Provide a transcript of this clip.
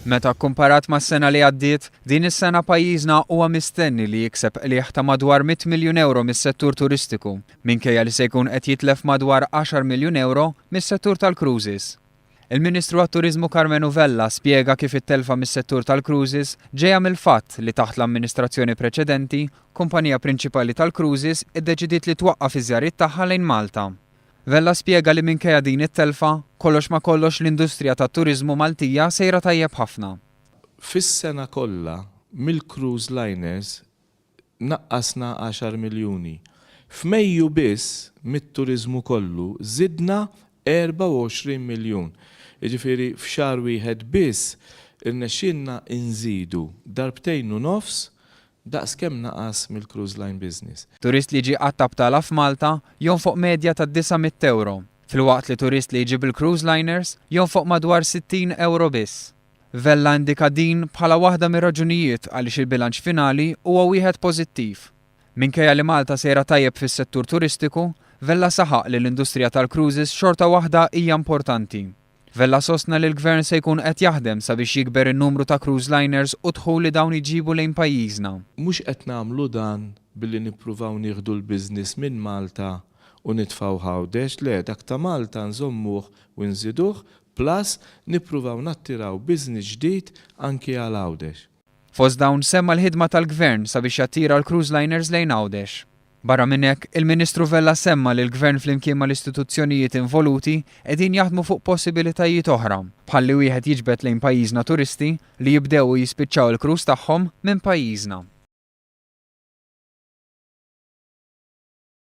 Meta kkumparat mas-sena li għaddiet, din is-sena pajjiżna huwa mistenni li jikseb qligħ ta' madwar 100 miljun ewro mis-settur turistiku, minkejja li se jkun qed jitlef madwar għaxar miljun ewro mis-settur tal-cruises. Il-Ministru għat-Turiżmu Karmenu Vella spjega kif it-telfa mis-settur tal-cruises ġejja mill-fatt li taħt l-amministrazzjoni preċedenti, kumpanija prinċipali tal-cruises iddeċidiet li twaqqaf iż-żjariet tagħha lejn Malta. Vella spjega li minkejja din it-telfa, kollox ma' kollox l-industrija tat-turiżmu Maltija sejra tajjeb ħafna. Fis-sena kollha mill-cruise liners naqqasna għaxar miljuni. F'Mejju biss mit-turiżmu kollu żidna 24 miljun. Jiġifieri f'xahar wieħed biss irnexxielna nżidu darbtejn u nofs Daqs kemm naqas mill-cruise line business. Turist li jiġi jqatta' btala f'Malta jonfoq medja ta' 900 ewro, filwaqt li turist li jiġi bil-cruise liners jonfoq madwar 60 ewro biss. Vella indika din bħala waħda mir-raġunijiet għaliex il-bilanċ finali huwa wieħed pożittiv. Minkejja li Malta sejra tajjeb fis-settur turistiku, Vella saħaq li l-industrija tal-cruises xorta waħda hija importanti. Vella sostna li l-Gvern se jkun qed jaħdem sabiex jikber in-numru ta' cruise liners u d-dħul li dawn jġibu lejn pajjiżna. Mhux qed nagħmlu dan billi nippruvaw nieħdu l-business minn Malta u nitfgħuh Għawdex, le, dak ta' Malta nżommuh u nżiduh plus nippruvaw nattiraw business ġdid anki għal Għawdex. Fost dawn semma l-ħidma tal-Gvern sabiex jattira l-cruise liners lejn Għawdex. Barra minn hekk, il-Ministru Vella semma li l-Gvern flimkien mal-istituzzjonijiet involuti qegħdin jaħdmu fuq possibilitajiet oħra, bħal li wieħed jiġbed lejn pajjiżna turisti li jibdew u jispiċċaw il-cruise tagħhom minn pajjiżna.